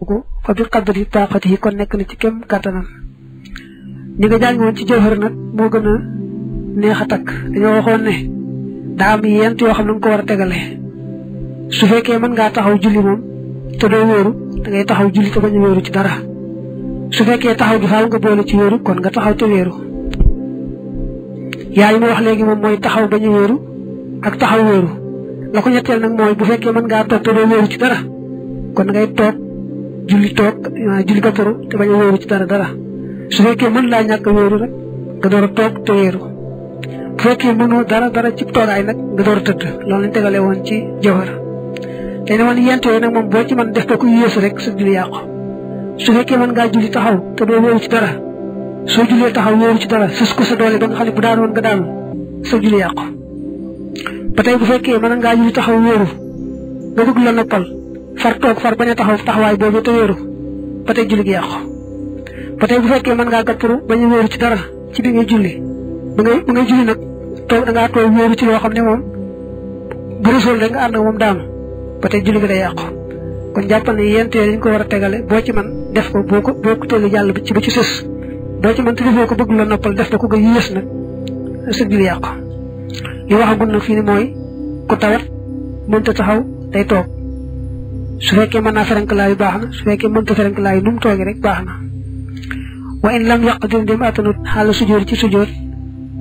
ko fa bi qadri taqatihi kon nek na ci kem katanam ni nga jàng won ci jawhar nak mo gëna neexa tak dañu waxon ne da am yent yo xam nga ko wara tégalé su fekkee mën nga taxaw julli mom te do wëru da ngay taxaw julli te bañu wëru ci dara su fekkee taxaw gi faaw nga boole ci wëru kon nga taxaw te wëru yaay mo wax légui mom moy taxaw bañu wëru ak taxaw wëru la ko ñettel nak moy bu fekkee mën nga tok te do wëru ci dara kon ngay tok julli gataru te bañu wëru ci dara su fekkee mën la ñak wëru rek nga door tok te wëru bu fekkee mëno dara ci togaay nak nga door teud loolu lañ tégalé won ci jawhar té ne won yent yoy nak mom bo ci man def ko yeesu rek sa julli yaq su fekkee mën nga julli taxaw te do wëru ci dara so julli taxaw wëru ci dara sus ko sa doole ba nga xali bu daan won nga daan sa julli yaq patay bu fekkee mën nga julli taxaw wëru nga dug la noppal far tok far baña taxaw taxaway bobu te wëru patay julli gi yaq patay bu fekkee mën nga gaturu bañu wëru ci dara ci bi ngay julli bu ngay julli nak tok da nga tok wëru ci lo xamne mom bu rasul da nga and ak mom daam patay julli gi day yaq kon jappal ni yent yi ko wara tégalé bo ci man def ko boko télé yalla ci ba ci sess do ci man télé ko bëgg la noppal def ko ga yees nak sa julli yaq li waxagul nak fi ni moy ko tawat mën ta taxaw day tok su fekkee mën naa ferenklaayu baax na su fekkee mënta ferenklaayu nu mu toogee rek baax na wa in lam yaqdir dem atanut xaala sujoor ci sujoor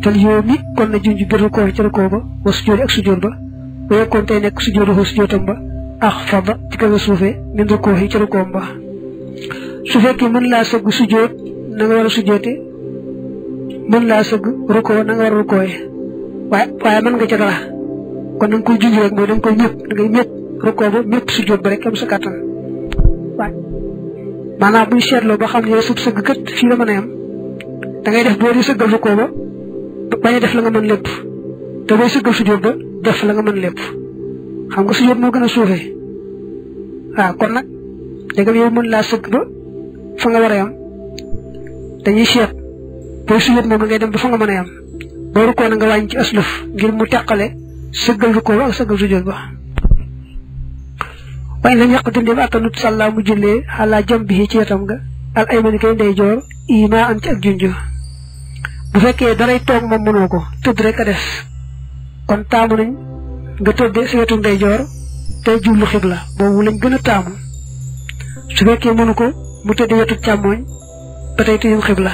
fal yoomi kon na junj bir rukoo ci rukoo ba wa sujoor ak sujoor ba wa yekkoon tey nekk sujooru sujootam ba ax fada ci kaw suufee min rukoo ci rukoom ba su fekkee mën laa sëgg sujoor na nga war a sujoote mën laa sëgg rukoo na nga war a rukooye waaye mën nga ca dara kon na nga koy junj rek mooy da nga koy ñëpp da ngay ñëpp rukoo ba ñëpp sujjoot ba rek am sa kàttan waay maanaam buy seetloo ba xam ne sub sëgg kat fii la mën a yam da ngay def boo di sëggal rukoo ba bañ a def la nga mën lépp te booy sëggal sujjoot ba def la nga mën lépp xam nga sujjoot moo gën a suufee waaw kon nag dégam yow mën laa sëgg ba fa nga war a yam dañuy seet booy sujjoot moom ngay dem ba fa nga mën a yam boo rukoo na nga wàññi ci aslëf ngir mu teqale sëggal rukoo ba ak sëggal sujjoot ba way la ñaq dindi ba atanut salla mu julle ala jambihi ci yatam nga al aymani kay ndey jor ima an ci ak junju bu fekkee daray toog moom mënoo ko tëdd rek a des kon taamu nañ nga tëdde sa wetu ndey jor tey jublu xibla boobu lañ gën a taamu su fekkee mënu ko mu tëdde wetu càmmooñ ba tey tuyum xibla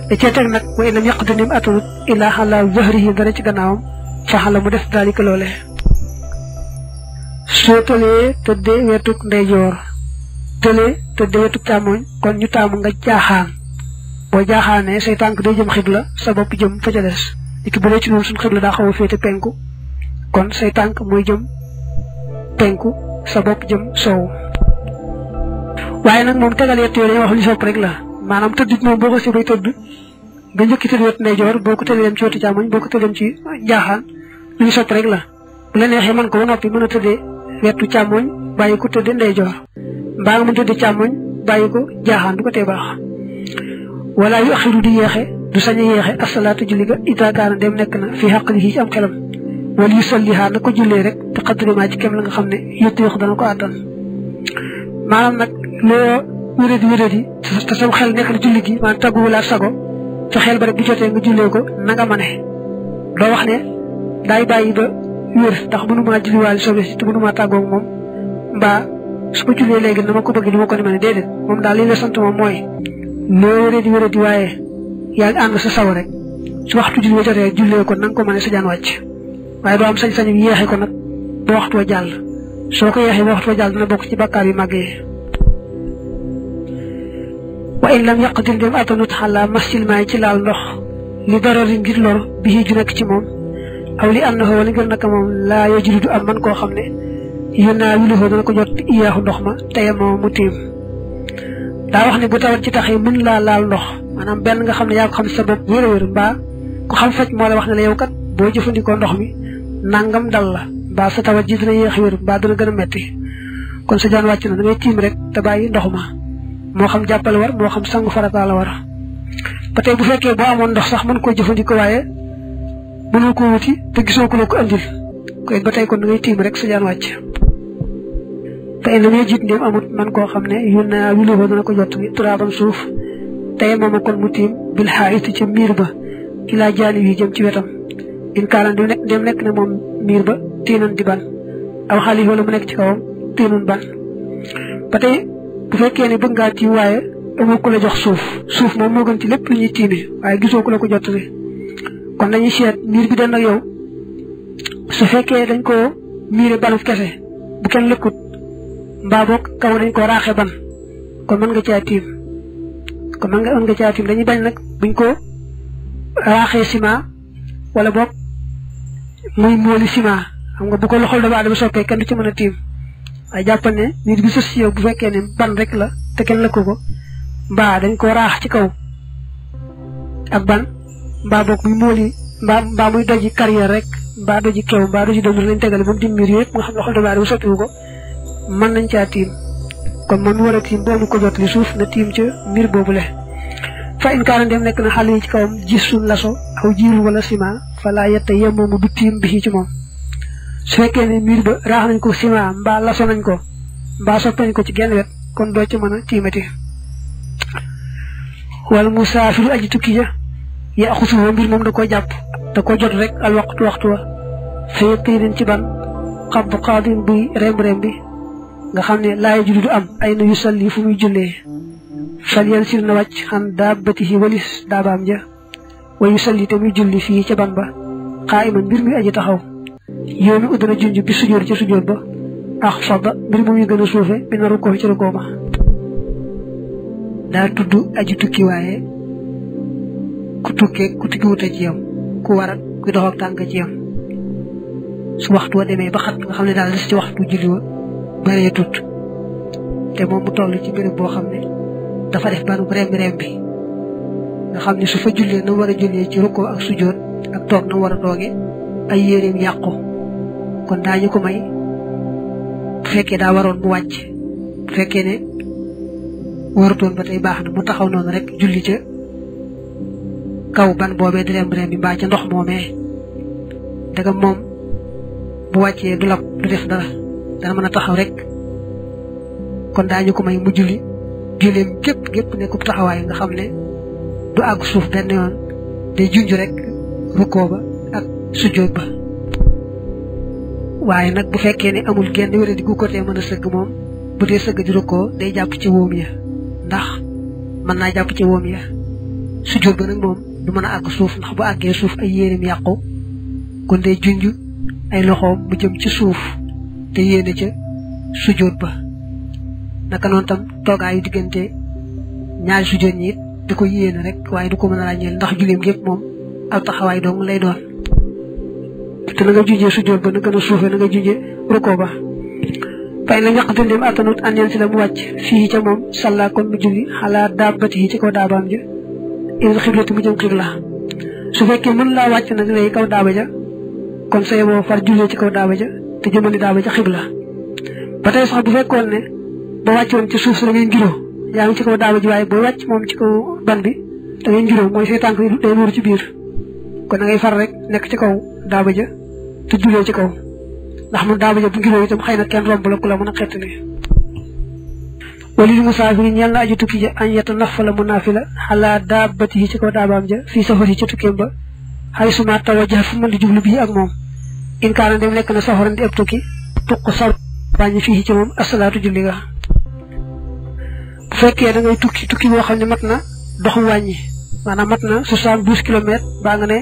da cee teg nag way la ñaq dindi ba atanut ila ala zahrihi dara ci gannaawam fa xala mu def dalika loole soo tëlee tëddee wetuk ndeyjoor tëlee tëddee wetuk càmmoñ kon ñu taamu nga jaaxaan boo jaaxaanee say tànk day jëm xibla sa bopp jëm fa ca des iki bu dee ci noonu suñ xibla daa xaw a féete penku kon say tànk mooy jëm penku sa bopp jëm soowu waaye nag moom tegal yett yoo dañuy wax li sopp rek la maanaam tëddit moom boo ko si bay tëdd nga njëkki tëdd wet ndeyjoor boo ko tëddee dem ci wetu càmmoñ boo ko tëddee dem ci jaaxaan li sopp rek la bu la neexee mën ko ba noppi mën a tëddee wetu càmmoñ bàyyi ko tëddee ndeyjoor mbaa nga mën tëddee càmmoñ bàyyi ko jaaxaan du ko tee baax wala yu axiru di yeexe du sañ a yeexe asalaatu julli ga ita kaana dem nekk na fi xaqlihi ci am xelam wala yu salliha na ko jullee rek te xaddrimaa ci kem la nga xam ne yëtt yox dana ko àttan maanaam nag loo wéradi te sam xel nekk na julli gi maanaam taggu wala sago sa xel ba rek bu jotee nga jullee ko na nga mane doo wax ne daay bàyyi ba wér ndax mënumaa julliwaale sobe si te mënumaa tàggoog moom mbaa su ko jullee léegi na ma ko bëgg di ma ko ni ma ne déedéet moom daal li la sant moom mooy loo wéradi waaye yaa ngi ànd sa saw rek su waxtu julli ba jotee jullee ko na nga ko mën a sa jaan wàcc waaye doo am sañ-sañu yeexe ko nag ba waxtu wa jàll soo ko yeexee ba waxtu wa jàll dina bokk ci bakkaar yu màgg yi wa in lam yaqdir dem atanut xalaa masil maay ci laal ndox li darari ngir lor bi ju nekk ci moom aw li annahu wala ngir naka moom laa yajri du am man koo xam ne yónnaa wiluhoo dana ko jot iyaaxu ndox ma teye moo mu tiim daa wax ne bu tawat ci taxee mën laa laal ndox maanaam benn nga xam ne yaa ko xam sa bopp wér mbaa ko xam faj moo la wax ne la yow kat boo jëfandikoo ndox mi nangam dal la mbaa sa tawat ji dina yéex wér mbaa dana gën a metti kon sa jaan wàcc na da ngay tiim rek te bàyyi ndox ma moo xam jàppale war moo xam sangu farata la war ba tey bu fekkee boo amoon ndox sax mën koo jëfandikoo waaye mënoo ko wuti te gisoo ko la ko andil koy ba tey kon da ngay tiim rek sa jaan wàcc fa ina muy jiit ndéem amut man koo xam ne yu naa wiluhoo dana ko jot ni turaaban suuf tey mooma kon mu tiim bil xaayiti ca miir ba ilaa jaani wi jëm ci wetam in kaana dem nekk ne moom miir ba tiinan di ban aw xaalis wala mu nekk ci kawam tiinun ban ba tey bu fekkee ne bëgg ngaa tiim waaye amoo ku la jox suuf moom moo gën ci lépp lu ñuy tiime waaye gisoo ku la ko jottali kon dañuy seet miir bi den ak yow su fekkee dañ koo miire banuf kese bu kenn lëkkut mbaa boog kaw dañ koo raaxe ban kon mën nga caa tiim dañuy bañ nag buñ ko raaxee ciment wala boog muy mooli ciment xam nga bu ko loxol dama adama soppee kenn du ci mën a tiim waaye jàppal ne nit bi sës ci yow bu fekkee ne ban rek la te kenn lëkku ko mbaa dañ ko raax ci kaw ak ban mbaa boog muy mooli mbaa muy doji carrière rek mbaa doji kew mbaa doji dom lañ tegale ba mu dim miir yëpp nga xam loxol dama adama soppiwu ko mën nañ caa tiim kon man mu war a tiim boobu ko jot li suuf na tiim ca miir boobule fa in kaana dem nekk na xale yi ci kawam gis suñ laso aw jiiru wala ciment fa laa yetta yemmoomu du tiim bi ci moom su fekkee ne miir ba raax nañ ko ciment mbaa laso nañ ko mbaa soppañ ko ci genn wet kon doo ci mën a tiimati wala musaafiru aji tukki ja ya xusuwa mbir moom da koo jàpp da koo jot rek al waxtu wa fa yëpp ci ban xab xaadin buy rem bi nga xam ne laaya julli du am ay na yu salli fu muy jullee fal yan sil na wàcc xan daabatihi walis daabaam ja wa yu salli te muy julli fii ca ban ba xaa iman mbir muy aji taxaw yow mi uddana junj bi sujjóot ca sujjóot ba ax fada mbir mu muy gën a suufe bi na rukkoo ci rukkoo ma daa tudd aji tukki waaye ku tukki wuta ci yam ku war ak ku dox ak tànk ci yam su waxtu wa demee ba xat nga xam ne daal des ci waxtu julli wa bëree tut te moom mu toll ci béréb boo xam ne dafa def banu rem bi nga xam ne su fa jullee na war a jullee ci rukkoo ak sujjóot ak toog na war a tooge ay yéreem yàqu kon daañu ko may bu fekkee daa waroon mu wàcc bu fekkee ne warutoon ba tey baax na mu taxaw noonu rek julli ca kaw ban boobee di rem bi mbaa ca ndox moomee daga moom bu wàccee du lab du def dara dana mën a taxaw rek kon daañu ko may mu julli julleem gépp nekkub taxawaay nga xam ne du àgg suuf benn yoon day junj rek rukkoo ba ak sujjóot ba waaye nag bu fekkee ne amul genn wéré di gu côté mën a sëgg moom bu dee sëgg di rukkoo day jàpp ci wóom ya ndax mën naa jàpp ci wóom ya sujjóot ba nag moom du mën a àgg suuf ndax bu àggee suuf ay yéreem yàqu kon day junj ay loxoom mu jëm ci suuf te yéene ca sujjóot ba naka noonu tam toogaayu diggante ñaari sujjóot ñi it da ko yéene rek waaye du ko mën a ràññeel ndax julleem gépp moom aw taxawaay dong lay doon te na nga junjee sujjóot ba na gën a suufee na nga junjee rukkoo ba fay na ñaqate ndem attanut an yan si la mu wàcc fii ca moom salla kon mu julli xalaa daabati yi ci kaw daabaam ja il xiblati mu jëm xibla su fekkee mën laa wàcc nag lay kaw daaba ja kon sa yeboo far jullee ci kaw daaba ja te jëmali daaba ja xibla ba tey sax bu fekkoon ne ba wàccoon ci suuf si da ngeen ngiroo yaa ngi ci kaw daaba ji waaye boo wàcc moom ci kaw ban bi da ngeen ngiroo mooy say tànk day nuuru ci biir kon da ngay far rek nekk ci kaw daaba ja te jullee ci kaw ndax man daaba ja bu ngiroo itam xëy na kenn romb la ku la mën a xettali walil musaafiri ñeel na aju tukki ja añ yetta nafala mu naafila xalaa daabati yi ci kaw daabaam ja fii safar yi ci tukkeem ba xay suma tawajaha fu mën di jublu bii ak moom in kaana dem nekk na safaran di ëpp tukki tuq sar wàññi fii ci moom asalaatu julli ga bu fekkee da ngay tukki boo xam ne mat na doxu wàññi maanaam mat na 72 kilomètres baa nga ne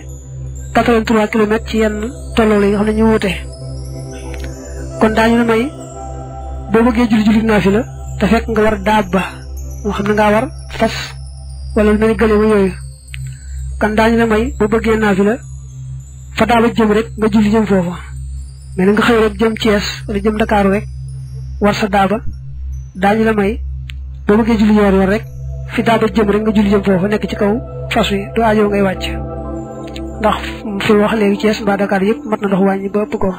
83 kilomètres ci yenn tolloo la yi nga xam ne ñu wute kon daañu la may boo bëggee julli naafila te fekk nga war daaba moo xam ne ngaa war fas wala lu mel ni gëléem yooyu kon daañu la may boo bëggee naafila fa daaba jëm rek nga julli jëm foofa mais nga xëy rek jëm Thiès wala jëm Dakar rek war sa daaba daañu la may boo bëggee julli yoor rek fi daaba jëm rek nga julli jëm foofa nekk ci kaw fas wi du aajo ngay wàcc ndax fi wax léegi Thiès mbaa Dakar yëpp mat na ndox wàññi ba ëpp ko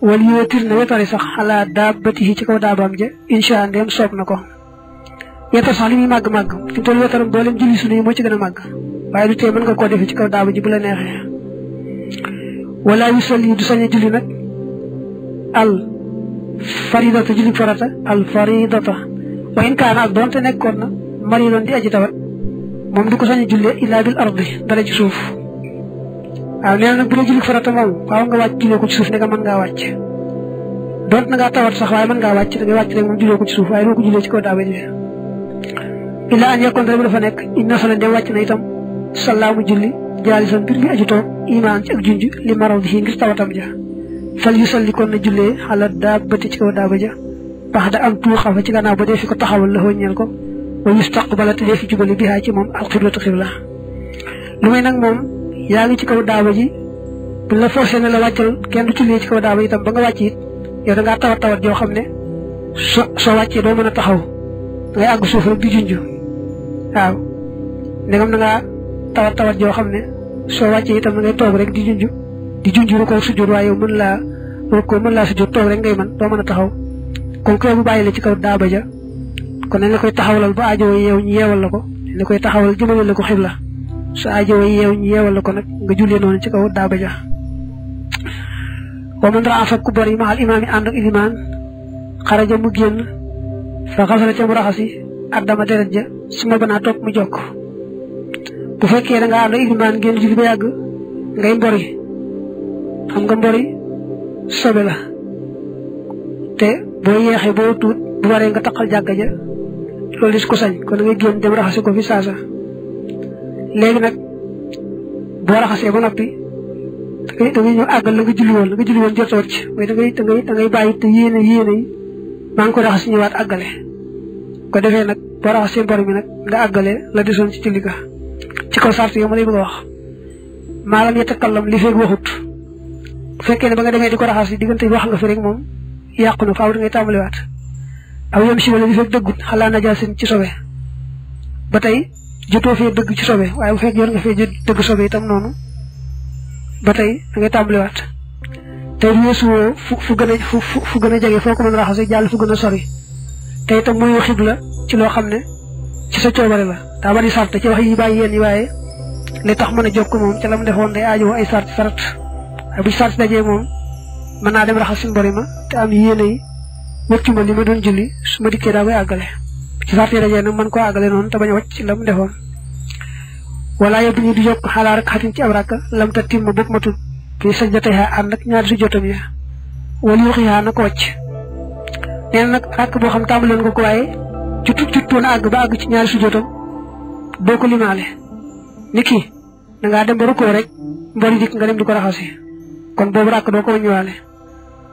wala yéetir na wetari sax xalaa daabati yi ci kaw daabaam ja incha ndem soob na ko yetar sax li muy màgg-màgg fi mu toll wetaram boo leen julli sunu yi moo ci gën a màgg waaye du tee mën nga koo defee ci kaw daaba ji bu la neexee wala yu sol yi du sañ a julli nag al faridata julli farata al faridata wa in kaana ak doonte nekkoon na maridoon di aji tawat moom du ko sañ a jullee illa bil ardi dara ci suuf waaw nee na nag bu dee julli farata moom waaw nga wàcc jullee ko ci suuf ne nga mën ngaa wàcc doonte na ngaa tawat sax waaye mën ngaa wàcc da ngay wàcc rek moom jullee ko ci suuf waaye doo ko jullee ci kaw daaba ji illa an yakkoon rek dafa nekk inna sala dem wàcc na itam salaamu julli jaalisan mbir mi aju toog imaan ci ak junj li maraw bi ngir tawatam ja fal yu salli kon na jullee xala daabati ci kaw daaba ja bax da am tuuxa fa ci gannaaw ba dee fi ko taxawal la ñeel ko wa yustaqbala te dee fi jubali bi ci moom al xiblatu xibla lu may nag moom yaa ngi ci kaw daaba ji bu la forcé ne la wàccal kenn du jullee ci kaw daaba itam ba nga wàcc it yow da ngaa tawat joo xam ne soo wàccee doo mën a taxaw da ngay àgg suuf rek di junj waaw ndegam da ngaa tawat joo xam ne soo wàccee itam da ngay toog rek di junj ru ko sujjóot waaye yow mën laa sujjóot toog rek ngay mën doo mën a taxaw kon koy bu bàyyi la ci kaw daaba ja kon nañ la koy taxawalal ba aajo yeew ñu yeewal la ko dañ la koy taxawal jëmale la ko xibla su aajo yeew ñu yeewal la ko nag nga jullee noonu ci kaw daaba ja wa man raa fakku bor yi ma al imaam yi ànd ak ilimaan xaraja mu génn fa xasala ca mu raxasi addama deret ja su ma banaa topp mu jokk bu fekkee da nga ànd ak ilimaan génn julli ba yàgg ngay mbori xam nga mbori sobe la te boo yeexee boo tuut bu waree nga taqal jàgga ja loolu dis ko sañ kon da ngay génn dem raxasi ko fi saasa léegi nag boo raxasee ba noppi da ngay ñëw àggal la nga julli woon jotoot ci mooy da ngay bàyyi te yéene yi maa ngi ko raxas ñëwaat àggale ko defee nag boo raxasee mbor mi nag nga àggale la desoon ci julli ga ci kaw sart yow ma lay bëgg a wax maalam yatakallam li feeg waxut bu fekkee ne ba nga demee di ko raxas yi diggante wax nga fi rek moom yàqu na faaw da ngay tàmbaliwaat aw yem si wala li fekk dëggut xalaa najaasin ci sobe ba tey jotoo fee dëgg ci sobe waaye bu fekk yor nga fee dëgg sobe itam noonu ba tey da ngay tàmbaliwaat tey weesuwoo fu gën a jege foo ko mën a raxase jàll fu gën a sori te itam mooy xibla ci loo xam ne ci sa coobare la daa bari sart ci wax yi bàyyi yéen yi waaye li tax mën a jokk moom ca la mu defoon day aajowoo ay sart waaye bu sart dajee moom mën naa dem raxas suñu bori ma te am yéene yi wëccu ma li ma doon julli su ma dikkee daa koy àggale ci sart yi dajee nag mën koo àggale noonu te bañ a wàcc ci la mu defoon wala yóbbu ñu di yokk xalaa rek xatin ci ab rakka lam ta timma bopp matut fii sajdatayha ànd ak ñaari sujjóotam ya wala yuxiyaa na ko wàcc nee na nag rakk boo xam tàmbaloon nga ko waaye juttoon àgg ba àgg ci ñaari sujjóotam doo ko limaale ni kii da ngaa dem ba rukkoo rek mbori dikk nga dem di ko raxasi kon boobu rakk doo ko wàññiwaale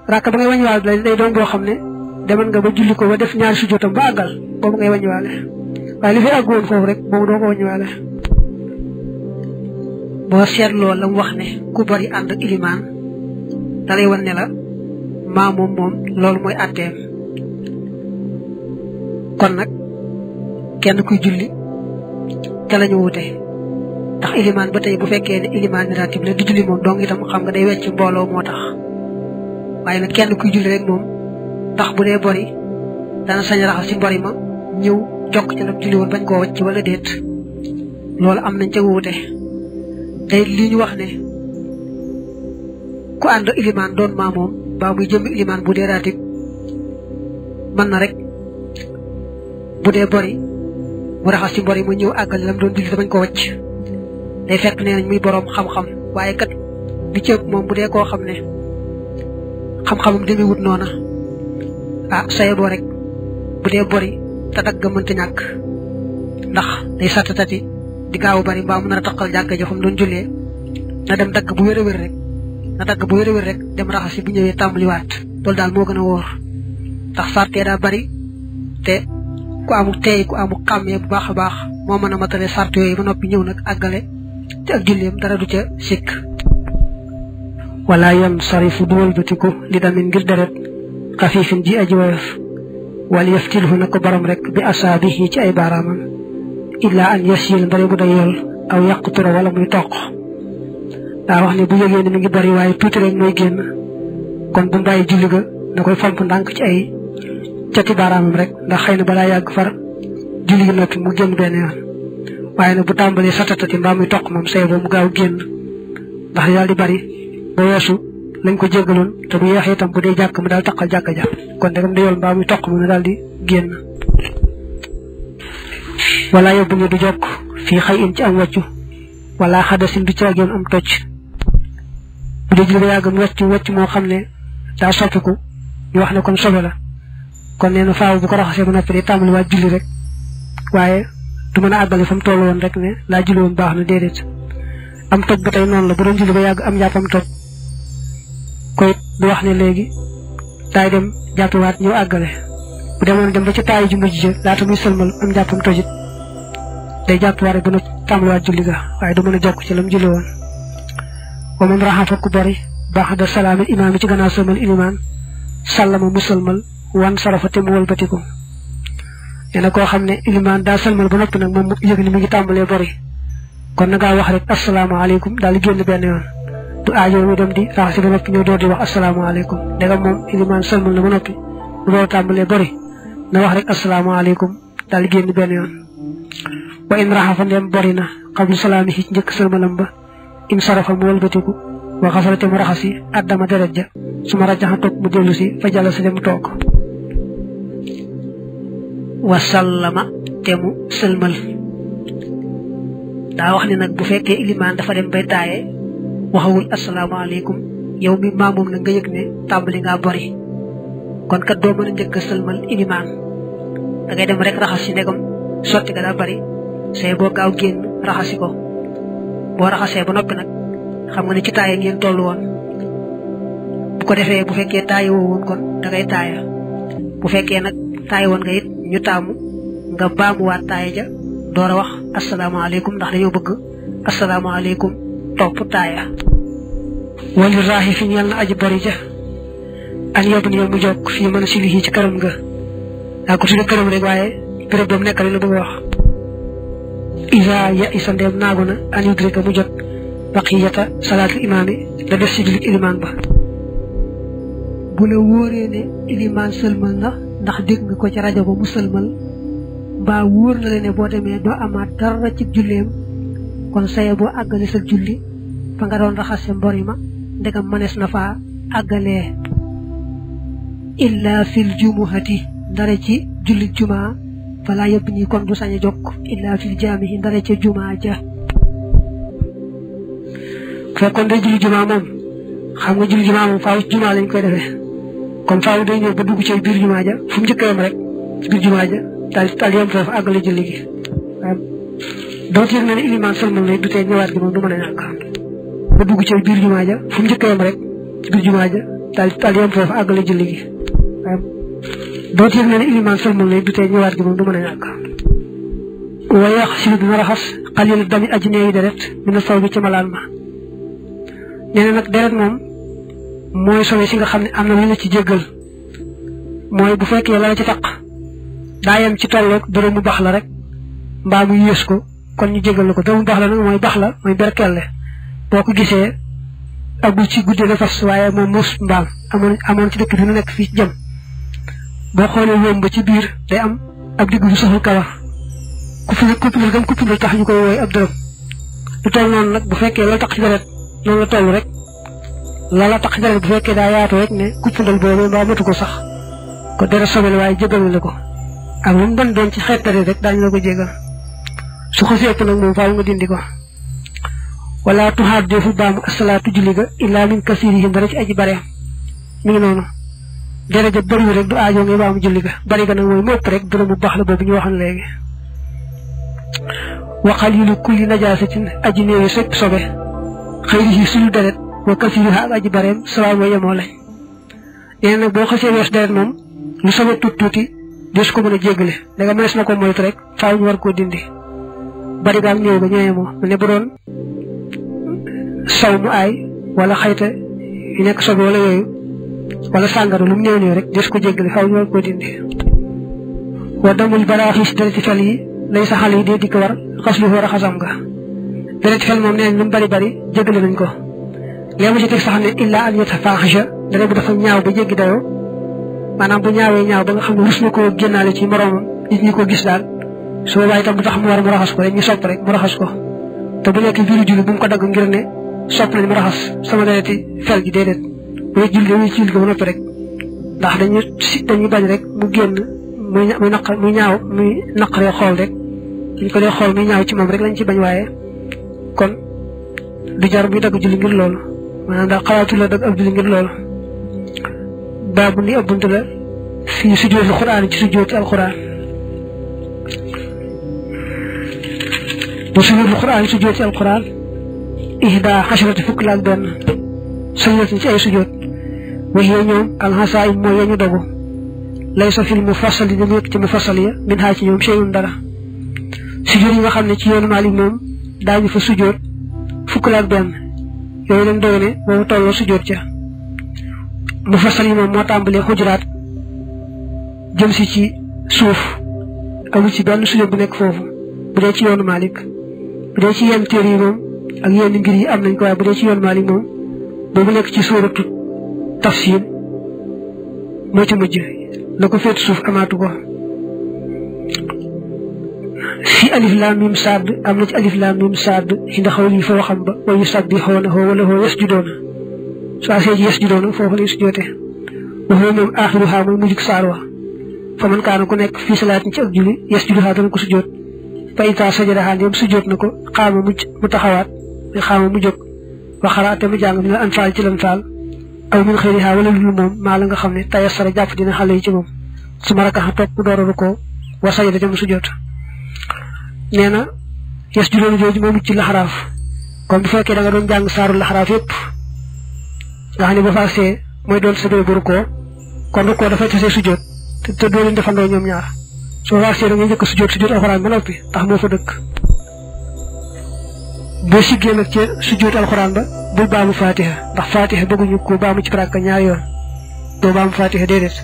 rakk ba ngay wàññiwaale day doon boo xam ne demal nga ba julli ko ba def ñaari sujjóotam ba àggal boobu ngay wàññiwaale waaye li fi àggoon foofu rek boobu doo ko wàññiwaale boo seetloo la mu wax ne ku bari ànd ak ilimaan dalay wan ne la maa moom loolu mooy àtteem kon nag kenn kuy julli ca lañu wute ndax ilimaan ba tey bu fekkee ne ilimaan ratib la di julli moom dong itam xam nga day wecc mbooloo moo tax waaye nag kenn kuy julli rek moom ndax bu dee bori dana sañ raxas ci mbori ma ñëw jokk ci lam julli woon bañ koo wacc wala déet loolu am nañ ca wute tey lii ñu wax ne ku ànd ilimaan doon maa moom baa muy jëmmi ilimaan bu dee ratib mën na rek bu dee bori mu raxas ci mbori ma ñëw àggal lam doon julli bañ koo wacc day fekk nee nañ muy boroom xam-xam waaye kat li ci ëpp moom bu dee koo xam ne xam-xamam demewut noona saye boo rek bu dee bori te dagg mënta ñàkk ndax day sattatati di gaaw bari mbaa mu nar a taqal jàkka ja fa mu doon jullee na dem dagg bu wér a wér rek dem raxasi bu ñëwee tàmbaliwaat loolu daal moo gën a wóor ndax sartee daa bari te ku amul teey ku amul xàmmee bu baax a baax moo mën a matale sart yooyu ba noppi ñëw nag àggale te ak julleem dara du ca sikk wala yan sarifu du wëlbatiku li damin ngir deret xafiifin ji aji woyof wala yaftilhu na ko borom rek bi asaabihi ci ay baaraamam illa an yasil mbari bu day yool aw yàqutura wala muy toq daa wax ne bu yëgee ne mi ngi bari waaye tuuti rek mooy génn kon bu mbàyyi julli ga da koy fomp ndànk ci ay cati baaraamam rek ndax xëy na balaa yàgg far julli gi noppi mu génn benn yoon waaye nag bu tàmbalee satatati mbaa muy toq moom say boo mu gaaw génn ndax daal di bari ba weesu lañ ko jéggaloon te bu yeexee itam bu dee jàkk mu daal taqal jàkka ja kon dagam da yool mbaa muy toq mu daal di génn wala yóbbu ni du jokk fii xëy in ci am wàccu wala xadasin du caageen am tocc bu dee julli ba yàgg mu wàcc moo xam ne daa soppiku ñu wax ne kon sobe la kon nee na faaw bu ko raxasee ba noppi day tàmbali waat julli rek waaye du mën a àggale fa mu toll woon rek ne laa julli woon baax na déedéet am toj ba tey noonu la bu doon julli ba yàgg am jàppam toj koy du wax ne léegi daay dem jàppiwaat ñëw àggale bu demoon dem ba ci taayi ju mujj ja laata muy sëlmal am jàppam tojit day jàppiwaat rek ba na tàmbaliwaat julli ga waaye du mën a jokk ci lam julli woon wa man raxafa ku bari ba'da salaamil imaam yi ci gannaaw sëlmal ilimaan sàllama mu sëlmal wan sarafa te mu wëlbatiku nee na koo xam ne ilimaan daa sëlmal ba noppi nag moom yëg ni mi ngi tàmbalee bari kon na ngaa wax rek asalaamaaleykum daal di génn benn yoon du aajo mu dem di raxasi ba noppi ñëw door di wax asalaamaaleykum ndegam moom ilimaan sëlmal na ba noppi bu door tàmbalee bari na wax rek asalaamaaleykum daal di génn benn yoon wa in raxafa ndem bari na qablu salaami ci njëkk sëlmalam ba in sarafa mu wëlbatiku wa xasala te mu raxasi addama deret ja su ma rajaxa toog mu dellu si fa jàll sa dem toog wa sallama te mu sëlmal daa wax ne nag bu fekkee ilimaan dafa dem bay taaye waxawul asalaamaaleykum yow mi maamoom na nga yëg ne tàmbali ngaa bori kon kat doo mën a njëkk a sëlmal ilimaan da ngay dem rek raxas si ndegam sotti ga daa bari say boo gaaw génn raxasi ko boo raxasee ba noppi nag xam nga ne ci taaye ngeen toll woon bu ko defee bu fekkee taaye woo woon kon da ngay taaya bu fekkee nag taaye woon nga it ñu taamu nga baamuwaat taaye ja door a wax asalaamaaleykum ndax dañoo bëgg asalaamaaleykum topp taaya wali raaxi fi ñeel na aji bari ja an yóbbu ni yow mu jokk fii mën a silihi ci këram nga daa ko tudde këram rek waaye béréb boobu nekk la bëgg a wax isa ya isa ndeem naagu na an yudrika mu jot baqiyata salaatul imaami la def si jullit ilimaan ba bu la wóoree ne ilimaan sëlmal na ndax dégg nga ko ci rajo ba mu sëlmal mbaa wóor na la ne boo demee doo amaat dara ci julleem kon saye boo àggale sa julli fa nga doon raxase mbori ma ndegam mënees na faa àggalee illa fil jumuhati ndare ci julli jumaa falaa yëpp nii kon du sañ a jokk illa fil jaamihi ndare ca jumaa ja fekkoon day julli jumaa moom xam nga julli jumaa moom faaw jumaa lañ koy defee kon faaw day ñëw ba dugg ci biir jumaa ja fu mu njëkk yam rek ci biir jumaa ja daal yem foofu àggale julli gi doo tiir na ne ilimaan sëlmal na du tee ñëwaat gi moom du mën a ñàkk ba dugg ci biir jumaa ja fu mu njëkk yam rek ci biir jumaa ja daal yem foofu àggale julli gi doo tiir na ne ilimaan sëlmal na du tee ñëwaat gi moom du mën a ñàkk wa yax si dina raxas xalil dami aji neeyi deret mina saw bi ci malaan ma nee na nag deret moom mooy sobe si nga xam ne am na lu la ci jéggal mooy bu fekkee la ci taq daa yem ci tolloog dërëmu bax la rek mbaa mu yées ko kon ñu jéggal la ko dërëmu bax la nag mooy bax la mooy berkelle boo ko gisee agul ci guddee la fas waaye moom muus mbaam amoon ci dëkk bi nu nekk fii ci jëm boo xoolee wóom ba ci biir day am ab digg bu soxul kawar kuppindal tax ñu koy wooy ab dërëm lu toll noonu nag bu fekkee la taq ci deret noonu la toll rek la taq ci deret bu fekkee daa yaatu rek ne kuppindal boobu mbaa matu ko sax ko deret sobel waaye jégal la ko ak lu mu doon ci xeet deret rek daañu la ko jégal su xasee ëpp nag moom faaw nga dindi ko wala tuxaat defu baamu asalaatu julli ga illaa min kasirihim dara ci aji bareem mi ngi noonu deret ja bëriwul rek du aajoo ngay baamu julli ga bari ga nag mooy mu ëpp rek dërëm bu baax la boobu ñu waxoon léegi wa qalilu kulli najaasatin aji néewi sopp sobe xëyrihi suñu deret wa kasiriha ak aji bareem sawaay mooy yemoo lañ nee nag boo xasee wees deret moom lu sobe tuuti des ko mën a jéggale da nga mënees na ko moytu rek faaw ñu war koo dindi bari gaag néew ba ñëwee moo ne bu doon saw mu aay wala xayta yu nekk sobe wala yooyu wala sàngara lu mu néew rek des ko jéggale faaw ñu war koo dindi wa damul baraaxis dereti fel yi lay sa xale yi dee di ko war xas lu war a xasam nga dereti fel moom nee nañ lu mu bari jéggale nañ ko léegi ci teg sax ne illa an yatafaxasha dara bu dafa ñaaw ba jéggi dayoo maanaam bu ñaawee ñaaw ba nga xam ne rus na koo génnaale ci moroomam nit ñi ko gis daal su boobaa itam du tax mu war mu raxas ko rek ñu sopp rek mu raxas ko te bu nekk biiru julli bu mu ko dagg ngir ne sopp nañ mu raxas sama dereti fel gi déedéet way julli ko noppi rek ndax dañuy bañ rek mu génn muy ñaaw muy naqaree xool rek ñu ko dee xool muy ñaaw ci moom rek lañ ci bañ waaye kon du jar muy dagg julli ngir loolu maanaam daal xalaatu la dagg ab julli ngir loolu baabu ni ab bunt la fii sujjóotul Qur'aan ci sujjóoti alquran bu sujjóotul Qur'aan ci sujjóoti alquran ihda xasharati fukk la ak benn sujjóot ci ay sujjóot waxee ñoom alxasaay mooy yañu dogu laysa fil mufassal yi nekk ci mufassal ya min xaa ci ñoom shay'un dara sujjóot yi nga xam ne ci yoonu Maalik moom daañu fa sujjóot fukk la ak benn yooyu leen doy ne boobu tolloo sujjóot ca mufassal yi moom moo tàmbalee xujuraat jëm si ci suuf amul ci benn sujjóot bu nekk foofu bu dee ci yoonu Maalik bu dee ci yenn téere yi moom ak yenn ngir yi am nañ ko waaye bu dee ci yoonu Maalik moom boobu nekk ci suuratu tafsiir moo ci mujj la ko féet suuf amaatu ko fi alif laam miim saad am na ci alif laam miim saad inda xawli fa waxam ba wa yusabbihuunahu wa lahu yasjuduuna su asee ji yasjuduuna foofu lay sujjóote waxoo moom aaxiruhaa mooy mujjug saar wa fa man kaana ku nekk fii salaatin ci ak julli yasjuduhaa dana ko sujjóot fa itaa sajadahaa ndéem sujjóot na ko xaama mu taxawaat muy xaama mu jóg waxaraa te mu jàng min al anfaal ci lan faal aw min xëyrihaa wala lu moom maa la nga xam ne tayassara jàpp dina xale yi ci moom su ma rakaxa topp mu door a rukkoo wa sajada te mu sujjóot nee na yasjuduuna jooju moo mucc ci laxaraaf kon bu fekkee da nga doon jàng saaru laxaraaf yëpp nga xam ne ba faasee mooy doon sa bu rukkoo kon rukkoo dafay tasee sujjóot te doo leen defandoo ñoom ñaar soo faasee da ngay njëkk sujjóot alxuraan ba noppi ndax moo fa dëkk boo siggee nag ca sujjóot alxuraan ba bul baamu fatiha ndax fatiha bëgguñu ko baamu ci rakka ñaari yoon doo baamu fatiha déedéet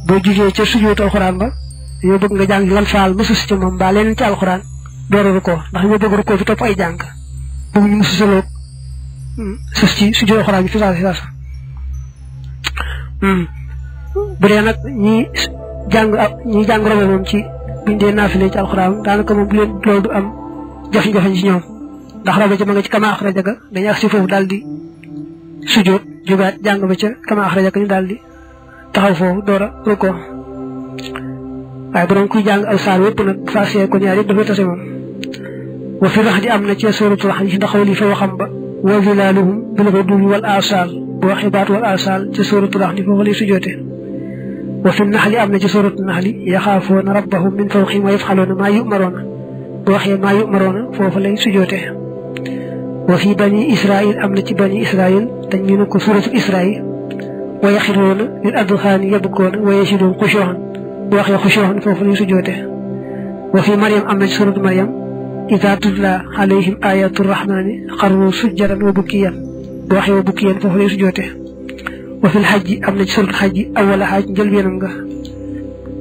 boo jugee ca sujjóot alxuraan ba dañoo bëgg nga jàng lan faal mësus ci moom mbaa leneen ci alxuraan door a rukkoo ndax ñoo bëgg rukkoo fi topp ay jàng bëgguñu mësusaloo sës ci sujjóot alxuraan bi fi saasa bu dee nag ñi jàng robe moom ci buñ dee naafile ci alxuraan daanaka moom bu leen loolu du am jafe-jafe ci ñoom ndax robe ca ma nga ci kama axrajaga dañuy ak si foofu daal di sujjóot jógaat jàng ba ca kama axrajaga ñu daal di taxaw foofu door a rukkoo waaye borom kuy jàng al saar yëpp nag faasee ko ñaar yëpp dafay tase moom wa fi rax di am na ci suratul rax yi ndax li fa waxam ba wa zilaaluhum bil ghuduwwi wal aasaal boo xibaat wal aasaal ci suratul rax di foofu lay sujjóote wa fi naxli am na ci suratul naxli yaxaafoona rabbahum min fawqihim wa yafxaluuna maa yu'maroona boo waxee maa yu'maroona foofu lay sujjóote wa fi bani israil am na ci bani israil dañ ñu ne ko suratul israil wa yaxiruuna lil adxaani yabkoona wa yasiduun xushuu'an boo waxee xushuu'an foofu lay sujjóote wa fi Maryam am na ci suratul Maryam idaa tutla alayhim ayatu rahmaani xarru sujjadan wa bukkiyan boo waxee wa bukkiyan foofu lay sujjóote wa fil xajji am na ci suratul xajji awwala xaj njëlbeenam nga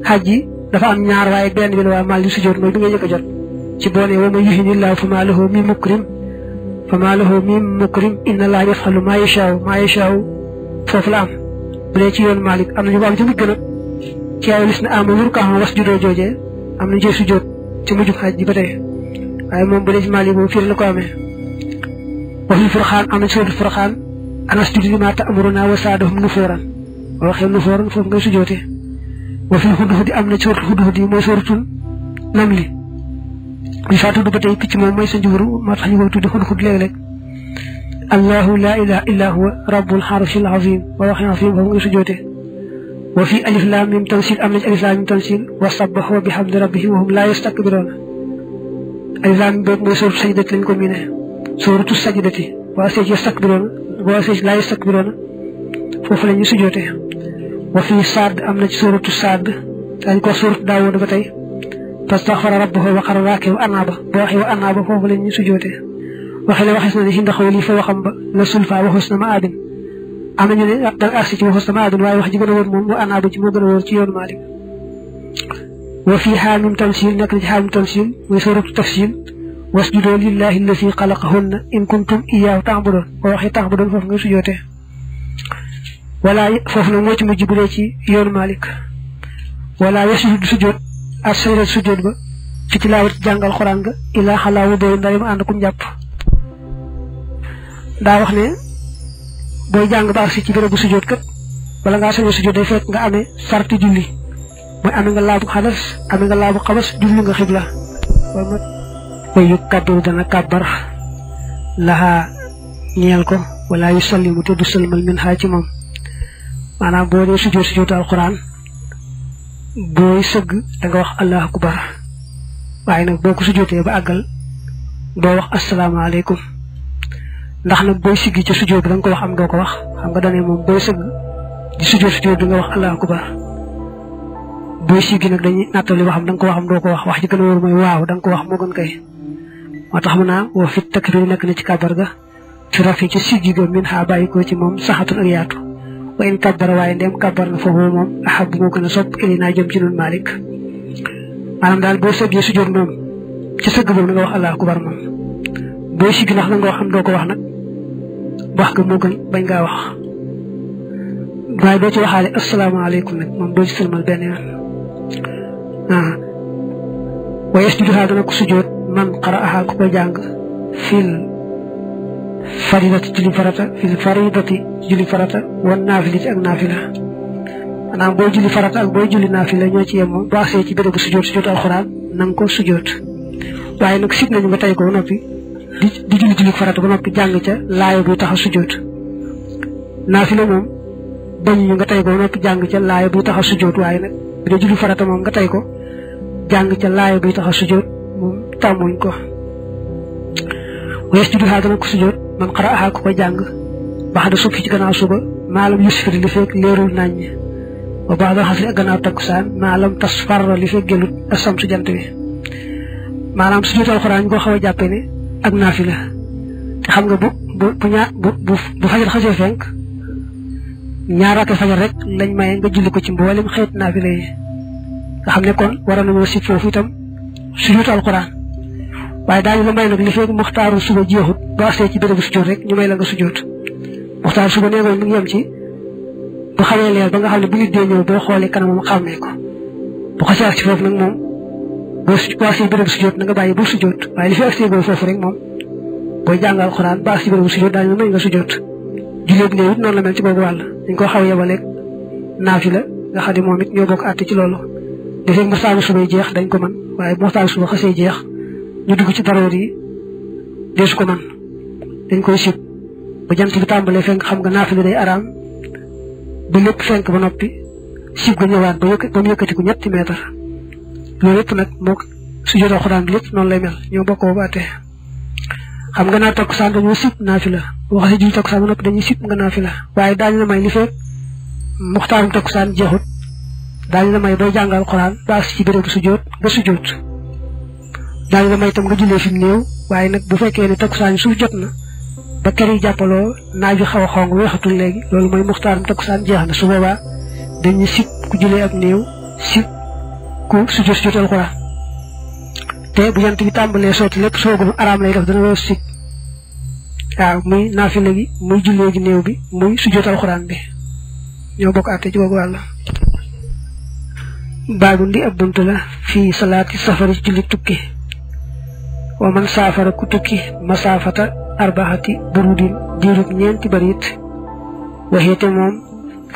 xajji dafa am ñaar waaye benn bi la waa maal di sujjóot mooy bi nga njëkk a jot ci boo nee wa man yuhinillaahu famaa lahu min mukrim inna allaaha yaf'alu maa yashaa'u foofu la am bu dee ci yoon Maalik am na ñu ko am ci mujj nag ci ay lis na aamanu ruk'an wasjudoo joojee am nañu cee sujjóot ci mujjub xaj ji ba tey waaye moom bu dee ci Maalik moom fii la ko amee wa fil Furqaan am na ci suratul Furqaan an asjudu limaa ta'murunaa wa zaadahum nufuuran boo waxee nufuuran foofu ngay sujjóote wa fil Hudhud am na ci suratul Hudhud mooy suratul Namli bi faa tudd ba tey picc moom mooy sa njuburu moo tax ñu koy tuddi Hudhud léeg-léeg allahu laa ilaaha illaa huwa rabbul arshil aziim boo waxee aziim foofu ngay sujjóote wa fi alif laam miim tansiil am na ci alif laam miim tansiil wa sabbahu bihamdi rabbihim wa hum laa yastakbiruun alif laam miim boobu mooy suuratu sajdati lañ ko miine suuratu sajdati waa seej yastakbiruun waa seej laa yastakbiruun foofu la ñuy sujjóote wa fi saad am na ci suuratu saad dañ ko suuratu daawuud ba tey fastaghfara rabbahu wa qarra raaki'an wa anaaba boo waxee wa anaaba foofu la ñuy sujjóote waxee la waxees na ne si ndax lii fa waxam ba la sulfa wa husna ma'aabin am nañu ne da nga agsi ci wa husna ma'aabin waaye wax ji gën a wóor moom wa anaaba ci moo gën a wóor ci yoonu Maalik wa fii xaamim tansiil nekk na ci xaamim tansiil mooy suuratu tafsiil wasjudoo lillahi allazii xalaqahunna in kuntum iyyaahu ta'buduun boo waxee ta'buduun foofu ngay sujjóote wala foofu nag moo ci mujj bu dee ci yoonu Maalik wala yasjudu sujjóot as-sajdatu sujjóot ba fi tilaawati jàngal Alxuraan nga illaa xalaa wuduu'in ndare mu ànd ku njàpp daa wax ne booy jàng ba agsi ci bérébu sujjóot kat bala ngaa sañoo sujjóot day fekk nga amee sarti julli mooy amee nga laabu xadas amee nga laabu xabas julli nga xibla way yu kàbbaru dana kàbbar laxaa ñeel ko wala yu sallimu te du sëlmal min xaa ci moom maanaam boo dee sujjóotu alxuraan booy sëgg da nga wax allahu akbar waaye nag boo ko sujjóotee ba àggal doo wax asalaamaaleykum ndax nag booy siggi ca sujjóot bi da nga ko wax am doo ko wax xam nga dane moom booy sëgg di sujjóot bi nga wax allahu akbar booy siggi nag dañuy nattali waxam da nga ko wax am doo ko wax ji gën a wóor mooy waaw da nga ko wax moo gën kay moo tax mu naa woo fit takbir nekk na ci kàbbar ga fi rafi ci siggi ga min xaa bàyyi ko ci moom saxatul ak yaatu wa in kàbbar waaye ndem kàbbar na foofu moom ahab moo gën a sopp ili naa jëm ci nun Malik maanaam daal boo sëggee sujjóot moom ci sëgg boobu na nga wax allahu akbar moom booy siggi ndax na nga wax am doo ko wax nag wax ga moo gën bañ ngaa wax waaye doo ci waxaale asalaamaaleykum nag moom doo ci sëlmal benn yoon wa yasjuduhaa dana ko sujjóot man qara'ahaa ku ko jàng fil faridati julli farata wan naafilati ak naafila maanaam booy julli farata ak booy julli naafila ñoo ci yem moom boo agsee ci bérébu sujjóot alxuraan na nga ko sujjóot waaye nag sib nañu nga tey ko ba noppi di julli farata ba noppi jàng ca laaya buy tax a sujjóot naafila moom bañu ñu nga tey ko ba noppi jàng ca laaya buy tax a sujjóot waaye nag bu dee julli farata moom nga tey ko jàng ca laaya buy tax a sujjóot moom tàmmuñ ko yasjuduhaa dana ko sujjóot man qara'ahaa ku ko jàng baxda subhi ci gannaaw suba maalam yusfir li fekk leerul naññ wa baxda xasri ak gannaaw takkusaan maalam tasfarra li fekk gelut asam su jant bi maanaam sujjóot alxuraan ñu ko xaw a jàppe ne ak naafila te xam nga bu fajar xasee fenk ñaar rakk fajar rek lañ maye nga julli ko ci mboolem xeet naafila yi nga xam ne kon war nañoo si foofu itam sujjóot alxuraan waaye daañu la may nag li fekk muxtaaru suba jeexut boo agsee ci bérébu sujjóot rek ñu may la nga sujjóot muxtaaru suba nee nga mu ngi yem ci bu xamee leer ba nga xam ne bu nit dee ñëw boo xoolee kanamam xàmmee ko bu xasee ak ci foofu nag moom boo agsee bérébu sujjóot na nga bàyyi bu sujjóot waaye li fi agsee boo foofu rek moom booy jàngal alxuraan ba agsee bérébu sujjóot daañu la may nga sujjóot julleeg néew it noonu la mel ci boobu wàll dañ koo xaw yebaleeg naafila nga xam ne moom it ñoo bokk àtte ci loolu defee muxtaaru suba yi jeex dañ ko mën waaye bu muxtaaru suba xasee jeex ñu dugg ci daroor yi deesu ko man dañ koy sib ba jant bi tàmbalee fenk xam nga naafila day araam ba lépp fenk ba noppi sib ga ñëwaat ba mu yëkkatiku 3 mètre loolu lépp nag moo sujjóot alxuraan bi lépp noonu lay mel ñoo bokk boobu àtte xam nga naa takkusaan dañoo sib naafila boo xasee julli takkusaan ba noppi dañuy sib nga naafila waaye daañu la may li fekk muxtaarum takkusaan jeexut daañu la may booy jàngal alxuraan ba ci bérébu sujjóot nga sujjóot daañu la may itam nga jullee fi mu néew waaye nag bu fekkee ne takkusaan suuf jot na ba kër yi jàppaloo naaju xaw a xong weexatul léegi loolu mooy muxtaarum takkusaan jeex na su boobaa dañuy sib ku jullee ak néew sib ku sujjóot alxuraan te bu jant bi tàmbalee sotti lépp soogum araam lay def dana loo sib waaw muy naafila gi muy jullee gi néew bi muy sujjóot alxuraan bi ñoo bokk àtte ci boobu wàll baabu ndi ab bunt la fii salaati safari ci julli tukki wa man saafara ku tukki masaafata arbaxati burudin diirub 4 barit waxeete moom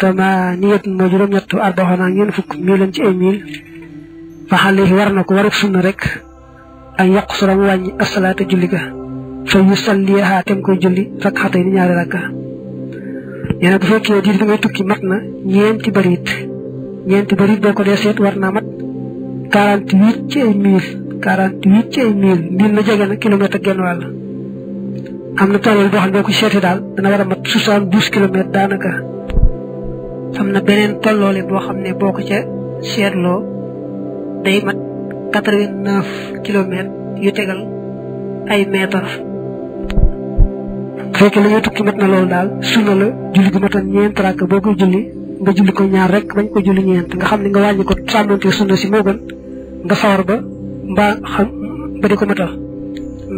tamaaniyat moo juróom-ñett arbaxana 40 milan ci ay mil fa xale war na ko waruk sunna rek ak yaqsura mu wàññi asalaata julli ga fa yusalliha tem koy julli rakxatay ni 2 rakka nee na bu fekkee diir bi ngay tukki mat na 4 barit 4 barit boo ko dee seet war naa mat 48 ci ay mil 48 ci ay mil na jege na kilomètre ak genn wàll am na tollal boo xam ne boo ko seetee daal dana war a mat 72 kilomètres daanaka am na beneen tolloole boo xam ne boo ko ca seetloo day mat 89 kilomètres yu tegal ay mètres fekkee la ñuy tukki mat na loolu daal sunna la julli gu matoon 4 rakk boo koy julli nga julli ko 2 rek bañ ko julli 4 nga xam ne nga wàññi ko sàmmante sunna si moo gën nga sawar ba mbaa xam ba di ko matal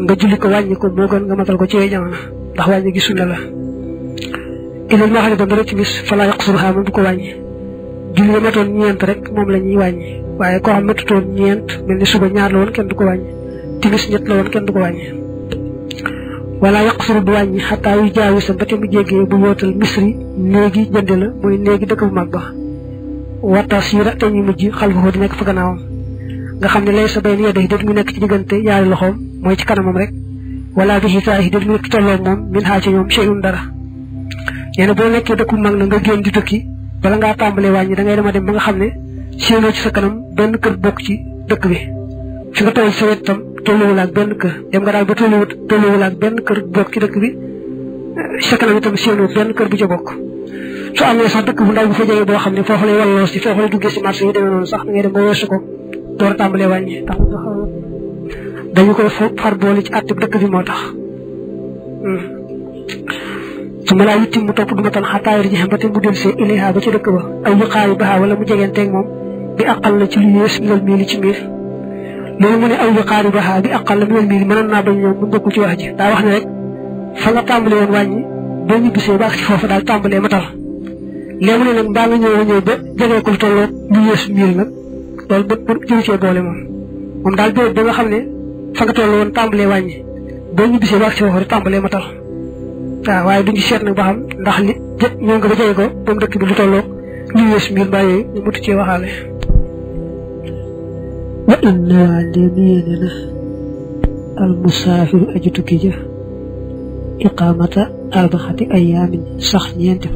nga julli ko wàññi ko moo gën nga matal ko ci yooyu jamono ndax wàññi gi sunna la ilal moo xam ne ba dara timis falaa yaqsuruhaa moom du ko wàññi julli nga matoon 4 rek moom la ñuy wàññi waaye koo xam matutoon 4 mel ni suba 2 la woon kenn du ko wàññi timis 3 la woon kenn du ko wàññi wala yaqsuru du wàññi xataa yu jaawi sa ba te mu jéggee bu yootal misri néegi jënde la muy néegi dëkk bu mag ba wata siira te ñu mujj xalfahu di nekk fa gannaawam nga xam ne lay sa bay yedda yi déet mu nekk ci diggante yaari loxoom mooy ci kanamam rek wala bi xitaayi déet mu nekk ci tolloog moom min xaa ci ñoom cheyun dara nee na boo nekkee dëkk bu mag na nga génn di tukki bala ngaa tàmbalee wàññi da ngay dem ba nga xam ne séenoo ci sa kanam benn kër bokk ci dëkk bi fi nga toll sa wet tam tolluwul ak benn kër dem nga daal ba tolluwul ak benn kër bokk ci dëkk bi sa kanam itam séenoo benn kër bu ca bokk su amee sax dëkk bu ndaw bu fa jege boo xam ne foofu lay walloo si foofu lay duggee si marché yi demee noonu sax da ngay dem ba weesu ko door a tàmbalee wàññi tax dañu koy far boole ci àtte dëkk bi moo tax su ma laa yittim mu topp du ma tan xataayir ji xam ba te mu del see ilayha ba ci dëkk ba aw yu xaari baxaa wala mu jegeenteeg moom bi aqal la ci lu yées minal miili ci miir loolu mu ne aw yu xaari baxaa bi aqal la minal miili mënoon naa bañ ñoom mu bokkul ci wax ji daa wax ne rek fa nga tàmbalee woon wàññi boo ñibbisee ba ak ci foofu daal tàmbalee matal léegi mu ne nag mbaa nga ñëw ba jegee ko lu tolloo lu yées miir nag loolu ba jëru cee boole moom daal béréb ba nga xam ne fa nga toll woon tàmbalee wàññi boo ñibbisee ba ak ci foofu rek tàmbalee matal waaw waaye duñu seet nag ba xam ndax li ñëw nga ba jege ko moom dëkk bi lu tolloog lu yées miir mbaa yooyu ñu mutu cee waxaale wa inna waa ndéem yéene na al musaafiru aju tukki ja iqaamata arbaxati ayaamin sax ñeenti